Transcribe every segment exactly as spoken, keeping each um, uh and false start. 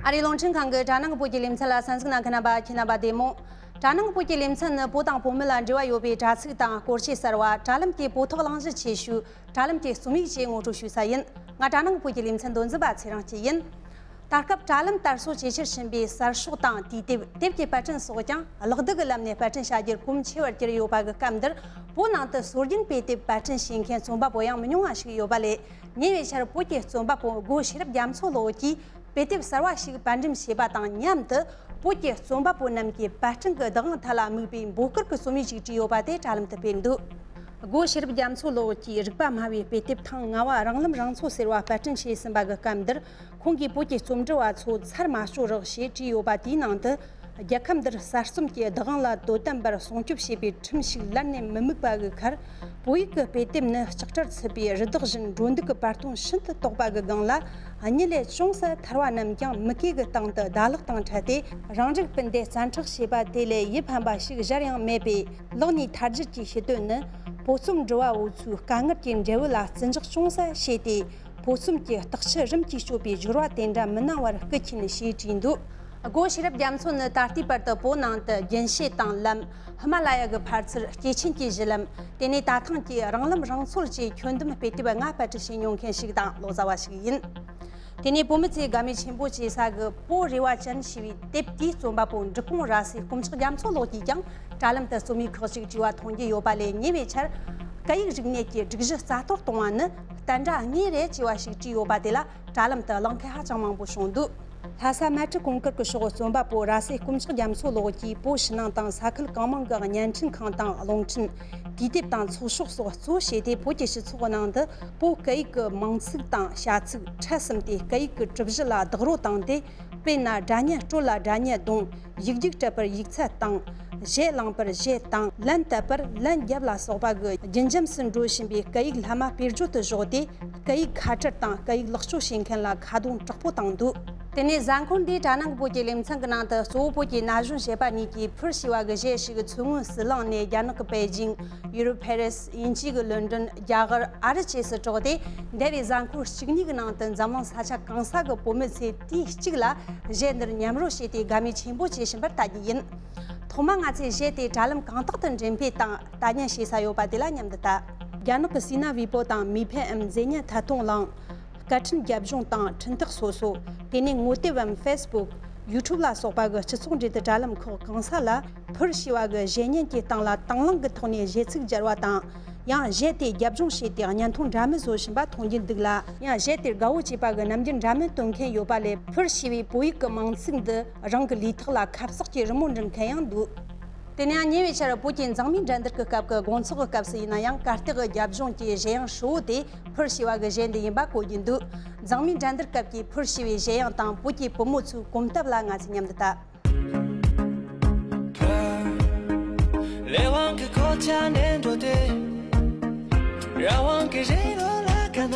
ཨ་རིའི་རླུང་འཕྲིན་ཁང་གི་དྲ་ནང་གི་བོད་ཀྱི་ལེ་ཚན་ལ་གསན་གཟིགས་གནང་མཁན་རྣམ་པ་ཁྱེད་རྣམ་པ་བདེ་མོ། དྲ་ནང་གི་བོད་ཀྱི་ལེ་ཚན་ནི་བོད་དང་བོད་མི་ལ་འབྲེལ་བ་ཡོད་པའི་དྲ་ཚིགས་དང་སྐོར་བཤད་གསར་བ། དྲ་ལམ་གྱི་བོད་ཐོག་གླེང་གཞི་ཆེ་ཤོས། དྲ་ལམ་གྱི་རྩོམ་ཡིག་བཅས་ངོ་སྤྲོད་ཞུ་ས་ཡིན། ང་དྲ་ནང་གི་བོད་ཀྱི་ལེ་ཚན་མདོ་འཛིན་པ་ཚེ་རིང་སྐྱིད་ཡིན། ད་སྐབས་དྲ་ལམ་དར་སྲོལ་ཇེ་ཆེར་ཕྱིན་པའི་གསར་ཤོག་དང་དུས་དེབ། དེབ་ཀྱི་པར་སྐྲུན་སོགས་ཀྱང་ལག་བསྡུ་གི་ལམ་ནས་པར་སྐྲུན་བྱ་རྒྱུར་གོམས་ཆེ་བར་གྱུར་ཡོད་པ་གི་སྐབས་འདིར། བོད་ནང་དུ་སྲོལ་རྒྱུན་པའི་དེབ་པར་སྐྲུན་བྱེད་མཁན་རྩོམ་པ་པོ་ཡང་མི་ཉུང་བ་ཞིག་ཡོད་པ་ལས། ཉེ་བའི་ཆར་བོད་ཀྱི་རྩོམ་པ་པོ་སྒོ་ཤེས་རབ་རྒྱ་མཚོ་ལགས་ཀྱིས་དཔེ་དེབ་གསར་བ་ཞིག་པར་འགྲེམས་བྱས་པ་དང་མཉམ་དུ། བོད་ཀྱི་རྩོམ་པ་པོ་རྣམས་ཀྱི་པར་སྐྲུན་གྱི་བདག་དབང་ཐད་ལ་དམིགས་པའི་འབོད་སྐུལ་གྱི་རྩོམ་ཡིག་ཅིག་བྲིས་ཡོད་པ་དེ་དྲ་ལམ་དུ་སྤེལ་འདུག་སྒོ་ཤེས་རབ་རྒྱ་མཚོ་ལགས་ཀྱིས་རིག་པ་སྨྲ་བའི་དཔེ་དེབ་ཐེངས་ལྔ་བ་རང་ལམ་རང་འཚོ་ཟེར་བ་པར་སྐྲུན་བྱས་ཟིན་པ་གི་སྐབས་འདིར། ཁོང་གིས་བོད་ཀྱི་རྩོམ་འབྲི་བ་ཚོ་ཚར་མ་ཤོར་རོགས་ཞེས་བྲིས་ཡོད་པ་དེའི་ནང་དུ། རྒྱལ་ཁབ་འདིར་གསར་རྩོམ་གྱི་བདག་དབང་ལ་དོ་དམ་པར་སྲུང་སྐྱོབ་བྱེད་པའི་ཁྲིམས་ཤིག་ལར་ནས་མི་དམིགས་པ་གི་ཁར། བོད་ཡིག་གི་དཔེ་དེབ་ནི་ལྕགས་དྲར་ཚུད་པའི་རི་དྭགས་བཞིན་འགྲོ་འདུག་གི་པར་སྟོང་ཤིན་ཏུ་དོག་པ་གི་སྒང་ལ། གཉིད་ལས་ཅུང་ཟད་ཐར་བ་རྣམས་ཀྱང་མུ་གེ་གི་སྟེང་དུ་བརྡ་ལག་དང་འཕྲད་དེ། རང་རིགས་སྤུན་ཟླས་བཙན་འཕྲོག་བྱས་པ་དེ་ལས་ཡིད་ཕམ་པ་ཞིག་གཞན་ཡང་མེད་པས། ལག་ནས་ཐར་རྒྱུ་གྱི་ཞུ་དོན་ནི། བོད་རྩོམ་འབྲི་བ་འུ་ཚོའི་དཀའ་ངལ་གྱི་འབྲས་བུ་ལ་བརྩི་འཇོག་ཅུང་ཟད་བྱས་ཏེ། བོད་རྩོམ་གྱི་རྟགས་ཆུ་རིམ་གྱིས་གཅོད་པའི་སྦྱོར་བ་དེ་འདྲ་མི་གནང་བར་སྐུ་མཁྱེན་ཞེས་བྲིས་འདུག་སྒོ་ཤེས་རབ་རྒྱ་མཚོ་ནི་ད་ལྟའི་བར་དུ་བོད་ནང་དུ་རྒྱུན་བཤད་དང་ལམ། ཧི་མ་ལ་ཡ་གི་ཕར་ཚུར། སྐྱེས་ཆེན་གྱི་གཞི་ལམ། དེ་ནས་ད་ཐེངས་ཀྱི་རང་ལམ་རང་འཚོལ་བཅས་ཁྱོན་བསྡོམས་དཔེ་དེབ་ལྔ་པར་སྐྲུན་བྱས་མྱོང་མཁན་ཞིག་དང་ལོ་ཙཱ་བ་ཞིག་ཡིན། དེ་ནས་བོད་མི་ཚོས་དགའ་མོས་ཆེན་པོ་བྱེད་ས་གི་བོད་རེ་བ་ཅན་ཞེས་པའི་དེབ་དེའི་རྩོམ་པ་པོ་འབྲི་གུང་ར་སེ་དཀོན་མཆོག་རྒྱ་མཚོ་ལགས་ཀྱིས་ཀྱང་དྲ་ལམ་དུ་རྩོམ་ཡིག་ཁག་ཅིག་བྲིས་པ་མཐོང་རྒྱུ་ཡོད་པ་ལས། ཉེ་བའི་ཆར་སྐད་ཡིག་རིག་གནས་ཀྱི་སྒྲིག་གཞི་རྩ་གཏོར་གཏོང་བ་ནི་བསྟན་དགྲ་དངོས་རེད་ཅེས་པ་ཞིག་བྲིས་ཡོད་པ་དེ་ལ་དྲ་ལམ་དུ་གླེང་མཁན་ཧ་ཅང་མང་པོ་བྱུང་འདུག་ལྷ་ས་མལ་གྲི་གུང་དཀར་གྱི་ཕྱོགས་རྩོམ་པ་པོ་ར་སེ་དཀོན་མཆོག་རྒྱ་མཚོ་ལགས་ཀྱིས་བོད་ཕྱི་ནང་དང་ས་ཁུལ་གང་མང་གི་བརྙན་འཕྲིན་ཁང་དང་རླུང་འཕྲིན། དུས་དེབ་དང་ཚོགས་ཤོག་སོགས་གཙོ་བྱས་ཏེ། བོད་ཀྱི་སྤྱི་ཚོགས་ནང་དུ་བོད་སྐད་ཡིག་གི་མིང་ཚིག་དང་བྱ་ཚིག་འཕྲལ་ཟིན་ཏེ། སྐད་ཡིག་གི་གྲུབ་གཞི་ལ་རྡོག་རོལ་བཏང་སྟེ། དཔེར་ན། སྒྲ་སྙན་དཀྲོལ་ལ་སྒྲ་སྙན་བརྡུང་། ཡིག་རྒྱུགས་སྤྲད་པར་ཡིག་ཚད་བཏང་། གཞས་བླངས་པར་གཞས་བཏང་། ལན་བཏབ་པར་ལན་བརྒྱབ་ལ་སོགས་པ་གི་རྒྱུན་འབྱམས་སུ་འགྲོ་བཞིན་པའི་སྐད་ཡིག་ལྷག་མ་དཔེར་བརྗོད་དུ་བཞག་སྟེ། སྐད་ཡིག་ཁ་བྲལ་དང་སྐད་ཡིག་ལེགས་བཅོས་བྱེད་མཁན་ལ་ཁ་རྡུང་དྲག་པོ་བཏང་འདུག་དེ་ནས་གཟའ་འཁོར་འདིའི་དྲ་ནང་གི་བོད་ཀྱི་ལེ་ཚན་གྱི་ནང་དུ། གཙོ་བོ་བོད་ཀྱི་ན་གཞོན་གཞས་པ་གཉིས་ཀྱིས་ཕུལ་ཞེས་པ་གི་གཞས་ཤིག་མཚོ་སྔོན་ཟི་ལིང་ནས་རྒྱ་ནག་གི་པེ་ཅིང་། ཡུ་རོབ་ཕ་རི་སི། དབྱིན་ཇི་གི་ལོན་ཌོན། རྒྱ་གར། ཨ་རི་བཅས་སུ་གྲགས་ཏེ། འདས་པའི་གཟའ་འཁོར་གཅིག་གཉིས་ཀྱི་ནང་དུ་འཛམ་གླིང་ས་ཆ་གང་ས་གི་བོད་མི་ཚོས་དུས་གཅིག་ལ་གཞས་འདིར་མཉམ་རོལ་བྱས་ཏེ། དགའ་མོས་ཆེན་པོ་བྱེད་བཞིན་པར་ལྟ་རྒྱུ་ཡིན། ཐོག་མར་ང་ཚོས་གཞས་དེ་དྲ་ལམ་གང་དག་ཏུ་འགྲེམས་སྤེལ་དང་ལྟ་ཉན་བྱེད་ས་ཡོད་པ་དེ་ལ་མཉམ་དུ་ལྟ། རྒྱ་ནག་གི་སི་ན་ཝི་པོ་དང་མི་ཕན་འམ་མཛེས་ཉམས་ཐད་གཏོང་གླིང་། སྐད་འཕྲིན་རྒྱབ་ལྗོངས་དང་འཕྲིན་སྟེགས་སོ་སོ། དེ་ནས་ངོ་དེབ་འམ་ཕེ་སི་བུག་ཡུ་ཊུབ་ལ་སོགས་པ་གི་སྤྱི་ཚོགས་འབྲེལ་མཐུད་དྲ་ལམ་ཁག་གང་ས་ལ། ཕུལ་ཞེས་པ་གི་གཞས་བརྙན་གྱི་སྟེང་ལ་དང་བླངས་ཀྱི་ཐོག་ནས་གཞས་ཚིག་སྦྱར་བ་དང་། ཡང་གཞས་དེ་རྒྱབ་ལྗོངས་བྱས་ཏེ་བརྙན་ཐུང་འདྲ་མིན་བཟོ་བཞིན་པ་མཐོང་རྒྱུ་འདུག་ལ། ཡང་གཞས་དེར་དགའ་བོ་བྱེད་པ་གི་རྣམ་འགྱུར་འདྲ་མིན་སྟོན་མཁན་ཡོད་པ་ལས། ཕུལ་ཞེས་པའི་བོད་ཡིག་གི་མིང་ཚིག་འདི་རང་གི་ལུས་ཐོག་ལ་ཁ་གསག་གིས་རི་མོ་འབྲི་མཁན་ཡང་འདུག་དེ་ནས་ཡང་ཉེ་བའི་ཆར་བོད་ཀྱི་མཛངས་མི་འགྲན་བསྡུར་གྱི་སྐབས་ཀྱི་དགོང་ཚོགས་ཀྱི་སྐབས་སུ་ཡིན་ན་ཡང་། གར་སྟེགས་ཀྱི་རྒྱབ་ལྗོངས་ཀྱི་གཞས་དབྱངས་ཧྲིལ་བོ་དེ་ཕུལ་ཞེས་པ་གི་གཞས་འདི་ཡིན་པ་གོ་རྒྱུ་འདུག་མཛངས་མི་འགྲན་བསྡུར་སྐབས་ཀྱི་ཕུལ་ཞེས་པའི་གཞས་དབྱངས་དང་བོད་ཀྱི་བུ་མོ་ཚོའི་གོམ་སྟབས་ལ་ང་ཚོས་མཉམ་དུ་ལྟ། ལས་དབང་གི་གོ་ཆ་ནས་འགྲོ་སྟེ། རང་དབང་གི་རི་ལོ་ལ་ག་ན།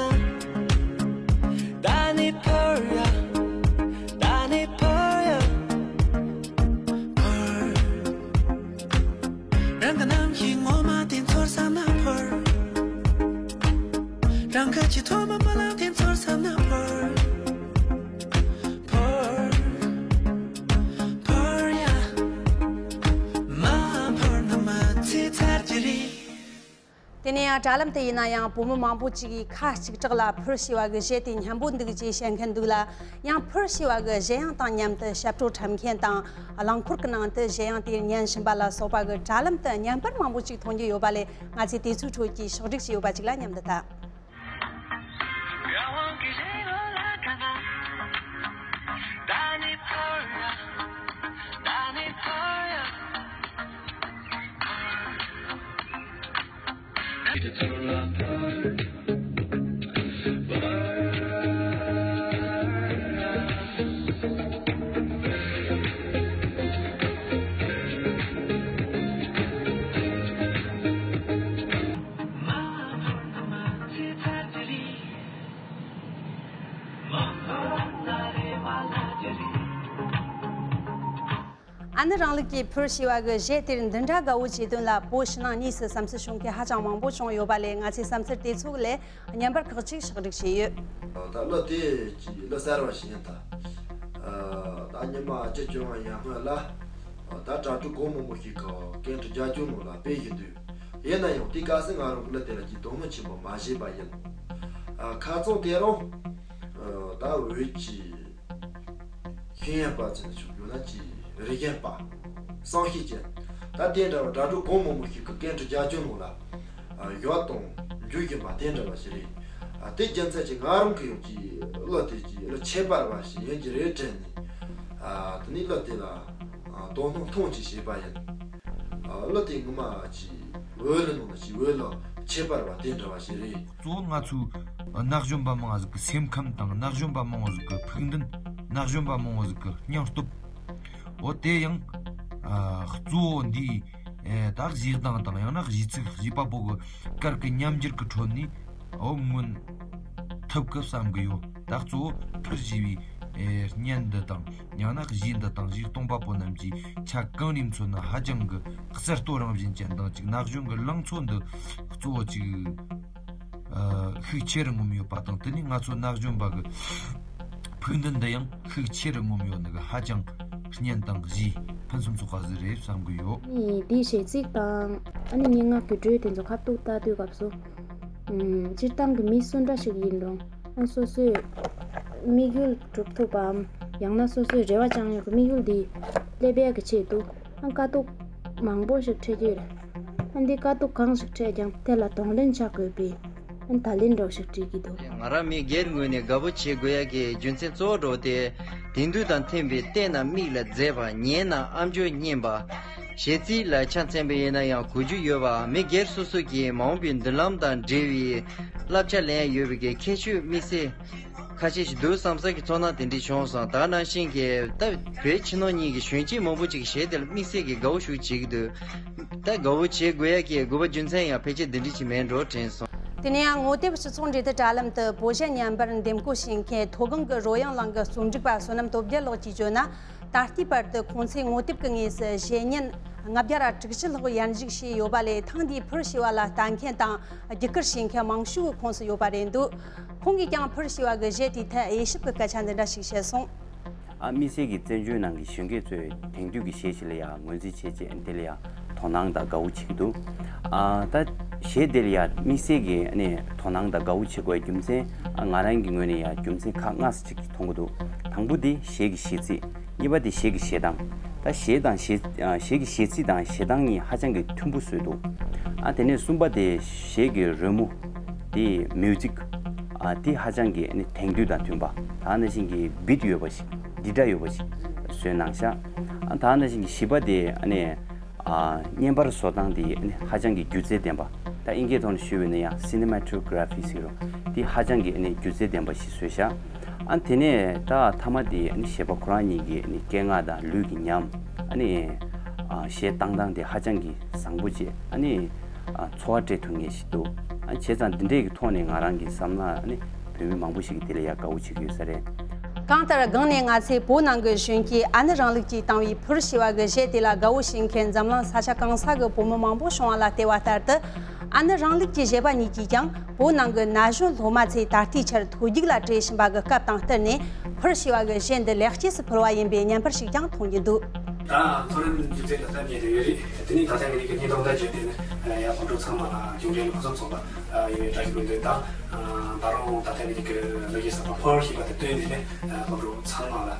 ད་ནི་ཕར་ཡ། ད་ནི་ཕར་ཡ། ཕར། རང་གི་རྣམ་ཤེས་ངོ་མ་དེ་ཚོར་བསམ་ན་ཕར། རང་གི་ཆེས་ཐོག་མ་རྨི་ལམ་དེ་ཚོར་བསམ་ན་ཕར། ཕར། ཕར་ཡ། མ་ཕར་ན་མ་ཚེ་ཚར་གྱི་རེད། དེ་ནས་ཡང་དྲ་ལམ་དུ་ཡིན་ན་ཡང་བུ་མོ་མང་པོ་ཅིག་གིས་ཁ་གཅིག་གྲགས་ལ་ཕུར་ཞེས་པ་གི་གཞས་དེ་སྙན་པོ་འདུག་ཅེས་བཤད་མཁན་འདུག་ལ། ཡང་ཕུར་ཞེས་པ་གི་གཞས་དབྱངས་དང་མཉམ་དུ་ཞབས་བྲོ་འཁྲབ་མཁན་དང་། རླངས་འཁོར་གྱི་ནང་དུ་གཞས་དབྱངས་དེ་ཉན་བཞིན་པ་ལ་སོགས་པ་གི་དྲ་ལམ་དུ་བརྙན་པར་མང་པོ་ཅིག་མཐོང་རྒྱུ་ཡོད་པ་ལས། ང་ཚོས་དེ་ཚོའི་ཁྲོད་ཀྱི་ཕྱོགས་བསྒྲིགས་བྱས་ཡོད་པ་ཅིག་ལ་མཉམ་དུ་ལྟ། རང་དབང་གི་རི་ལོ་ལ་ག་ན། ད་ནི་ཕར་ཡ། ད་ནི་ཕར་ཡ། ཨ་ནི་རང་ལུགས་ཀྱི་ཕུར་ཞེས་པ་གི་གཞས་དེར་འདི་འདྲ་དགའ་བོ་བྱེད་དོན་ལ་བོད་ཕྱི་ནང་གཉིས་སུ་བསམ་ཚུལ་བྱུང་མཁན་ཧ་ཅང་མང་པོ་བྱུང་ཡོད་པ་ལས། ང་ཚོས་བསམ་ཚུལ་དེ་ཚོ་ལས་བརྙན་པར་ཁག་ཅིག་ཕྱོགས་བསྒྲིགས་བྱས་ཡོད། ད་གླུ་དེ་གི་གླུ་གསར་བ་ཞིག་ཡིན་ད། ད་ཉི་མ་བཅུ་བཅོ་ལྔ་ཡར་སྔོན་ལ། ད་དྲ་གྲོགས་གོང་མང་པོ་ཞིག་གིས་སྐད་འཕྲིན་རྒྱབ་ལྗོངས་ནང་ལ་སྤེལ་བཞིན་འདུག་ཡིན་ན་ཡང་དེའི་སྐབས་སུ་ང་རང་གིས་གླུ་དེ་ལ་ཅིག་དོ་སྣང་ཆེན་པོ་མ་བྱས་པ་ཡིན། ཁ་རྩང་དེ་རིང་ད་བོད་ཀྱི་ཤེས་ཡོན་པ་ཚོ་ནས་ཆུང་ཡོད་ན་ཅིག་རིག་གཞུང་པ། བསམ་ཤེས་ཅན། ད་དེ་འདྲ་བ་དྲ་གྲོགས་གོང་མང་པོ་ཞིག་གིས་སྐད་འཕྲིན་རྒྱབ་ལྗོངས་ནང་ལ་བཞག་དང་འཇུག་བཞིན་པ་དེ་འདྲ་བ་ཞིག་རེད། དེ་རྒྱུ་མཚན་གྱིས་ང་རང་གིས་ཡང་ཅིག་གླུ་དེ་ཅིག་གླུ་ཁྱད་པར་བ་ཞིག་ཡིན་གྱི་རེད་དྲན་ནས། དེ་ནས་གླུ་དེ་ལ་དོ་སྣང་ཐེངས་གཅིག་བྱས་པ་ཡིན། གླུ་དེ་ངོ་མ་ཅིག་བོད་གླུ་ནང་ལ་ཅིག་བོད་གླུ་ཁྱད་པར་བ་དེ་འདྲ་བ་ཞིག་རེད། གཙོ་བོ་ང་ཚོའི་ན་གཞོན་པ་མང་བ་ཟིག་གི་སེམས་ཁམས་དང་ན་གཞོན་པ་མང་བ་ཟིག་གི་ཕུགས་འདུན། ན་གཞོན་པ་མང་བ་ཟིག་གི་སྙིང་སྟོབས། འོ་དེ་ཡང་གཙོ་བོ་འདིའི་ད་གཞས་གདངས་དང་ཡང་ན་གཞས་ཚིག་གཞས་པ་པོ་གི་གར་གི་མཉམ་འགྱུར་གི་ཁྲོད་ནས་འོ་མངོན་ཐུབ་གི་བསམ་གི་ཡོད། ད་གཙོ་བོ་ཕུར་ཞེས་པའི་བརྙན་འདི་དང་ཡང་ན་གཞས་འདི་དང་གཞས་གཏོང་པ་པོ་རྣམས་ཀྱིས་ཆ་གང་ནས་མཚོན་ན་ཧ་ཅང་གི་གསར་གཏོད་རང་བཞིན་ཅན་དང་གཅིག་ན་གཞོན་གི་ལང་ཚོ་འདི་གཙོ་བོ་གཅིག་ཤུགས་ཆེ་རུ་ངོམ་ཡོད་པ་དང་དེ་ནས་ང་ཚོ་ན་གཞོན་པ་གི་ཕུགས་འདུན་འདི་ཡང་ཤུགས་ཆེ་རུ་ངོམ་ཡོད་ནི་གི་ཧ་ཅང་བརྙན་དང་གཞས་ཕུན་སུམ་ཚོགས་པ་ཟིག་རེད་བསམ་གི་ཡོད། ཨ་ནི་དེའི་གཞས་ཚིག་དང་ཨ་ནི་སྙན་ངག་གི་འགྲོས་དེ་ཚོ་ཁ་ཐུག་ལྟ་དུས་སྐབས་སུ། སྤྱིར་བཏང་གི་མི་སུ་འདྲ་ཞིག་ཡིན་རུང་ཨ་སོ་སོའི་དམིགས་ཡུལ་འགྲུབ་ཐུབ་པའམ་ཡང་ན་སོ་སོའི་རེ་བ་བཅངས་ཡོད་ཀྱི་དམིགས་ཡུལ་འདི་སླེབས་ཡག་གི་ཆེད་དུ་ཨ་དཀའ་སྡུག་མང་པོ་ཞིག་འཕྲད་ཀྱི་ཡོད་རེད། ཨ་འདི་དཀའ་སྡུག་གང་ཞིག་འཕྲད་ཀྱང་དེ་ལ་གདོང་ལེན་བྱ་དགོས་པའི་ཨ་ད་ལན་འདྲ་བོ་ཞིག་བྲིས་ཀྱི་འདུག་ང་རང་མི་སྒེར་ངོས་ནས་དགའ་པོ་བྱེད་དགོས་ཡག་གི་རྒྱུ་མཚན་གཙོ་བོ་འདྲ་བོ་དེ། དེང་དུས་དང་མཐུན་པའི་བལྟས་ན་མིག་ལ་མཛེས་པ་ཉན་ན་ཨམ་ཅོག་སྙན་པ། གཞས་ཚིག་ལ་ཆ་མཚོན་པ་ཡིན་ན་ཡང་གོ་རྒྱུ་ཡོད་པ་མི་སྒེར་སོ་སོ་གིས་མ་འོངས་པའི་མདུན་ལམ་དང་འབྲེལ་བའི་བསླབ་བྱ་ལེན་ཡ་ཡོད་པའི་གི་ཁྱད་ཆོས་དམིགས་བསལ་ཁ་ཤས་ཤིག་འདུག་བསམ་ས་གི་ཚོར་སྣང་དེ་འདྲ་བྱུང་སོང་། ད་ནང་བཞིན་གྱི་ད་བོད་ཕྱི་ནང་གཉིས་ཀྱི་གཞོན་སྐྱེས་མང་པོ་ཅིག་གཞས་དེ་ལ་དམིགས་བསལ་གྱི་དགའ་བོ་ཞིག་བྱེད་ཀྱི་འདུག་ད་དགའ་བོ་བྱེད་དགོས་ཡ་གི་དགོས་པ་རྒྱུ་མཚན་ཡང་ཕལ་ཆེར་འདི་འདྲ་ཅིག་མིན་འགྲོ་དྲན་སོང་། དེ་ནས་ཡང་ངོ་དེབ་སྤྱི་ཚོགས་འབྲེལ་མཐུད་དྲ་ལམ་དུ་བོད་གཞས་ཉན་པར་འདེམས་བསྐོ་བྱེད་མཁན་མཐོ་སྒང་གི་རོལ་དབྱངས་གླིང་གི་རྩོམ་སྒྲིག་པ་བསོད་ནམས་སྟོབས་རྒྱལ་ལགས་ཀྱིས་བརྗོད་ན། ད་ལྟའི་བར་དུ་ཁོང་ཚོས་ངོ་དེབ་ཀྱི་དངོས་སུ་གཞས་ཉན་ལྔ་བརྒྱ་ར་དྲུག་ཅུ་ལྷག་ཡར་འཇུག་བྱས་ཡོད་པ་ལས་ཐེངས་འདིའི་ཕུར་ཞེས་པ་ལ་ལྟ་མཁན་དང་རྒྱུགས་སྐུལ་བྱེད་མཁན་མང་ཤོས་ཁོངས་སུ་ཡོད་པ་རེད་འདུག་ཁོང་གིས་ཀྱང་ཕུར་ཞེས་པ་གི་གཞས་དེའི་ཐད་དབྱེ་ཞིབ་ཀྱི་སྐད་ཆ་འདི་འདྲ་ཞིག་བཤད་སོང་།། ཨ་དམིགས་བསལ་གྱི་བཙན་བྱོལ་ནང་གི་གཞོན་སྐྱེས་ཚོས་དེང་དུས་ཀྱི་གཞས་ཤིག་ལ་ཡང་ངོས་འཛིན་བྱེད་ཆེད་དེ་ལ་ཡང་དོ་སྣང་དང་དགའ་བོ་བྱེད་ཀྱི་འདུག་ཨ་ད་གཞས་དེ་ལ་ཡང་དམིགས་བསལ་གྱི་ཨ་ནི་དོ་སྣང་དང་དགའ་བོ་བྱེད་དགོས་རྒྱུ་མཚན་ཨ་ང་རང་གི་ངོས་ནས་ཡང་རྒྱུ་མཚན་ཁག་ལྔ་ཙམ་ཅིག་མཐོང་གི་འདུག་དང་པོ་དེ་གཞས་ཀྱི་གཞས་ཚིག་གཉིས་པ་དེ་གཞས་ཀྱི་གཞས་གདངས། ད་གཞས་དང་གཞས་ཨ་གཞས་ཀྱི་གཞས་ཚིག་དང་གཞས་གདངས་གཉིས་ཧ་ཅང་གི་མཐུན་པོ་བཟོས་འདུག་ཨ་དེ་ནས་གསུམ་པ་དེ་གཞས་ཀྱི་རོལ་མོ། དེ་མིའུ་ཛིག་ཨ་དེ་ཧ་ཅང་གི་ཨ་ནི་དེང་དུས་དང་མཐུན་པ། ད་ནང་བཞིན་གྱི་བིཊ་ཡོད་པ་ཞིག་འདི་འདྲ་ཡོད་པ་ཞིག་བཟོས་གནང་ཤག་ཨ་ད་ནང་བཞིན་གྱི་བཞི་པ་དེ་ཨ་ནི་ཨ་བརྙན་པར་བཟོ་སྟངས་དེ་ཨ་ནི་ཧ་ཅང་གི་སྒྱུ་རྩལ་ལྡན་པ། ད་ཨིན་སྐད་ཐོག་ནས་ཞུས་པ་ཡིན་ན་ཡང་སི་ནི་མ་ཊོ་གྷ་ར་ཕི་ཟེར་རོ། དེ་ཧ་ཅང་གི་ཨ་ནི་སྒྱུ་རྩལ་ལྡན་པ་ཞིག་བཟོས་ཤག་ཨ་དེ་ནས་ད་མཐའ་མ་དེ་ཨ་ནི་གཞས་པ་ཁོ་རང་གཉིས་ཀྱི་ཨ་ནི་སྐད་ངག་དང་ལུས་ཀྱི་ཉམས། ཨ་ནི་ཨ་གཞས་བཏང་སྟངས་དེ་ཧ་ཅང་གི་བཟང་པོ་བྱས། ཨ་ནི་ཨ་ཚོར་བ་སྤྲད་ཐུབ་ངེས་ཤིག་འདུག་ཨ་བྱས་ཙང་འདི་འདྲས་ཀྱི་ཐོག་ནས་ང་རང་གི་བསམ་ན་ཨ་ནི་བོད་མི་མང་པོ་ཞིག་གིས་དེ་ལ་ཡ་དགའ་བོ་བྱེད་ཀྱི་ཡོད་ས་རེད། གང་ལྟར་སྒང་ནས་ང་ཚོས་བོད་ནང་གི་གཞོན་སྐྱེས་ཨ་ནི་རིང་ལུགས་ཀྱིས་བཏང་བའི་ཕུར་ཞེས་པ་གི་གཞས་དེ་ལ་དགའ་བོ་བྱེད་མཁན་འཛམ་གླིང་ས་ཆ་གང་ས་གི་བོད་མི་མང་པོ་བྱུང་བ་ལ་བལྟས་པ་ལྟར་དུ། ཨ་ནི་རིང་ལུགས་ཀྱི་གཞས་པ་གཉིས་ཀྱིས་ཀྱང་བོད་ནང་གི་ན་གཞོན་སློབ་མ་ཚོས་ད་ལྟའི་ཆར་ཐོལ་རྒྱུགས་ལ་བྲེལ་བཞིན་པ་གི་སྐབས་དང་བསྟུན་ནས་ཕུར་ཞེས་པ་གི་གཞས་འདི་ལེགས་སྐྱེས་སུ་ཕུལ་བ་ཡིན་པའི་བརྙན་པར་ཞིག་ཀྱང་མཐོང་རྒྱུ་འདུག་ད་མཐོ་རིམ་སྒྱུ་རྩལ་ལ་ལྟ་མཁན་རེ་རེ་རེད། དེ་ནས་ད་ཐེངས་ཀྱི་ཉིས་སྟོང་ཟླ་བརྒྱད་དེ་ནི་ཡང་སློབ་ཕྲུག་ཚང་མ་ལ་རྒྱུན་འབྲེལ་ཕུན་སུམ་ཚོགས་པ་ཡིན་པའི་བཀྲ་ཤིས་སྨོན་འདུན་དང་། ད་རུང་ད་ཐེངས་ཀྱི་ལོ་རྒྱུས་གསར་པ་ཕོར་ཞེས་པ་དེ་བཏོན་ནས་ནི་སློབ་ཕྲུག་ཚང་མ་ལ་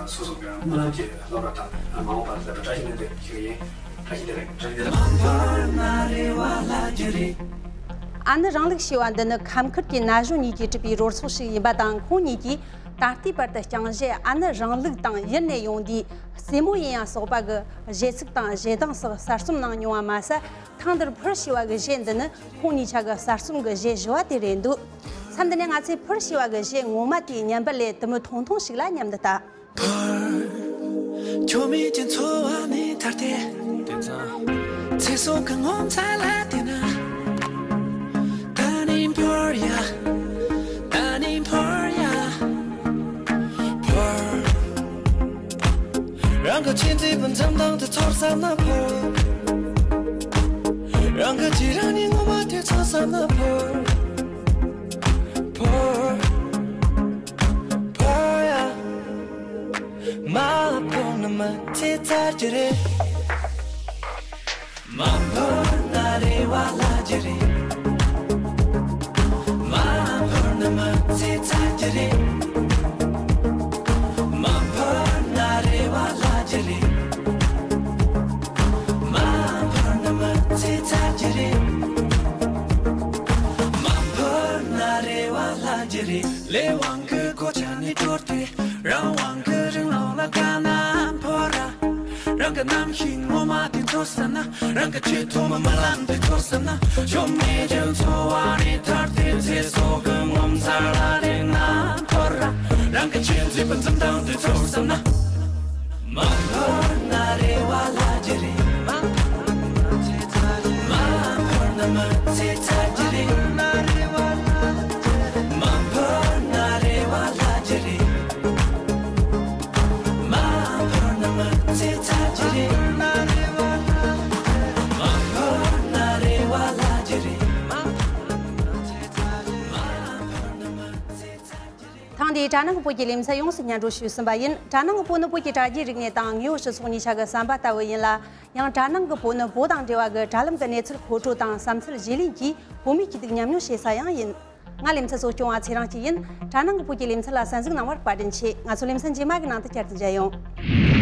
སོ་སོ་གི་སྨོན་ལམ་གྱི་སློབ་གྲྭ་དང་མ་འོངས་པར་སློབ་གྲྭ་བཀྲ་ཤིས་སྨོན་འདུན་ཞུ་གི་ཡིན། བཀྲ་ཤིས་བདེ་ལེགས། བཀྲ་ཤིས་བདེ་ལེགས། ཨ་ནི་རིང་ལུགས་ཞེས་པ་འདི་ནི་ཁམས་ཁུལ་གྱི་ན་གཞོན་གཉིས་ཀྱིས་གྲུབ་པའི་རོལ་ཚོགས་ཤིག་ཡིན་པ་དང་ཁོང་གཉིས་ཀྱིས་ད་ལྟའི་བར་དུ་རྐྱང་གཞས་ཨ་ནི་རིང་ལུགས་དང་ཡུལ་ནས་ཡོང་དུས་སྲས་མོ་ཡིན་ཡང་སོགས་པ་གི་གཞས་ཚིག་དང་གཞས་གདངས་སོགས་གསར་རྩོམ་གནང་མྱོང་བ་མ་ཟད། ཐེངས་འདིར་ཕུར་ཞེས་པ་གི་གཞས་འདི་ནི་ཁོང་གཉིས་ཆ་གི་གསར་རྩོམ་གི་གཞས་བཞི་བ་དེ་རེད་འདུག་མཚམས་འདི་ནས་ང་ཚོས་ཕུར་ཞེས་པ་གི་གཞས་ངོ་མ་དེའི་བརྙན་པར་ལས་དུ་མི་ཐུང་ཐུང་ཞིག་ལ་མཉམ་དུ་ལྟ། ཕུར། ཁྱོད་མེད་ཀྱི་འཚོ་བ་ནི་ཐར་ཏེ། དེང་སང་། ཚེ་སྲོག་གི་ངོ་མཚར་ལ་བལྟས་ན། ད་ནི་ཕུར་ཡ། ད་ནི་ཕུར་ཡ། ཕུར། རང་གི་ཆེས་མཛེས་པའི་འཛུམ་མདངས་དེ་ཚོར་བསམ་ན་ཕུར། རང་གི་རྗེས་རང་ཉིད་ངོ་མ་དེ་ཚོར་བསམ་ན་ཕུར། ཕུར། ཕུར་ཡ། ཚར་གྱི་རེད། མ་འཕུར་ན་རེ་བ་ལྷག་གྱི་རེད། མ་འཕུར་ན་མི་ཚེ་ཚར་གྱི་རེད། མ་འཕུར་ན་རེ་བ་ལྷག་གྱི་རེད། མ་འཕུར་ན་མི་ཚེ་ཚར་གྱི་རེད། མ་འཕུར་ན་རེ་བ་ལྷག་གྱི་རེད། ལས་དབང་གི་གོ་ཆ་ནས་དྲོར་ཏེ། རང་དབང་གི་རིང་ལོགས་ལ་དཀའ་ན་འཕོ་ར། རང་གི་རྣམ་ཤེས་ངོ་མ་དེ་ཚོར་བསམ་ན། རང་གི་ཆེས་ཐོག་མ་རྨི་ལམ་དེ་ཚོར་བསམ་ན། ཞོམ་མེད་ཀྱི་འཚོ་བ་ནས་ཐར་ཏེ། ཚེ་སྲོག་གི་ངོ་མཚར་ལ་རེག་ན་འཕོ་ར། རང་གི་ཆེས་མཛེས་པའི་འཛུམ་མདངས་དེ་ཚོར་བསམ་ན། མ་འཕུར་ན་རེ་བ་ལྷག་གི་རེད། མ་འཕུར་ན་མི་ཚེ་ཚར་གྱི་རེད། མ་འཕུར་ན་རེ་བ་ལྷག་གི་རེད། མ་འཕུར་ན་མི་ཚེ་ཚར་གྱི་རེད། མ་འཕུར་ན་རེ་བ་ལྷག་གི་རེད། མ་འཕུར་ན་མི་ཚེ་ཚར་གྱི་རེད། ཐེངས་འདིའི་དྲ་ནང་གི་བོད་ཀྱི་ལེ་ཚན་ཡོངས་སུ་སྙན་སྒྲོན་ཞུས་ཟིན་པ་ཡིན། དྲ་ནང་གི་བོད་ནི་བོད་ཀྱི་དྲ་རྒྱའི་རིག་གནས་དང་དངོས་ཡོད་སྤྱི་ཚོགས་གཉིས་ཆ་གི་བསམ་པ་ལྟ་བུ་ཡིན་ལ། ཡང་དྲ་ནང་གི་བོད་ནི་བོད་དང་འབྲེལ་བ་གི་དྲ་ལམ་གྱི་གནས་ཚུལ་མཁོ་སྤྲོད་དང་བསམ་ཚུལ་བརྗེ་ལེན་གྱིས་བོད་མིའི་སྐྱིད་སྡུག་མཉམ་མྱོང་བྱེད་ས་ཡང་ཡིན། ང་ལེ་ཚན་གཙོ་སྐྱོང་བ་ཚེ་རིང་སྐྱིད་ཡིན། དྲ་ནང་གི་བོད་ཀྱི་ལེ་ཚན་ལ་གསན་གཟིགས་གནང་བར་བཀའ་དྲིན་ཆེ། ང་ཚོ་ལེ་ཚན་རྗེས་མ་གི་ནང་དུ་བསྐྱར་དུ་མཇལ་ཡོང་།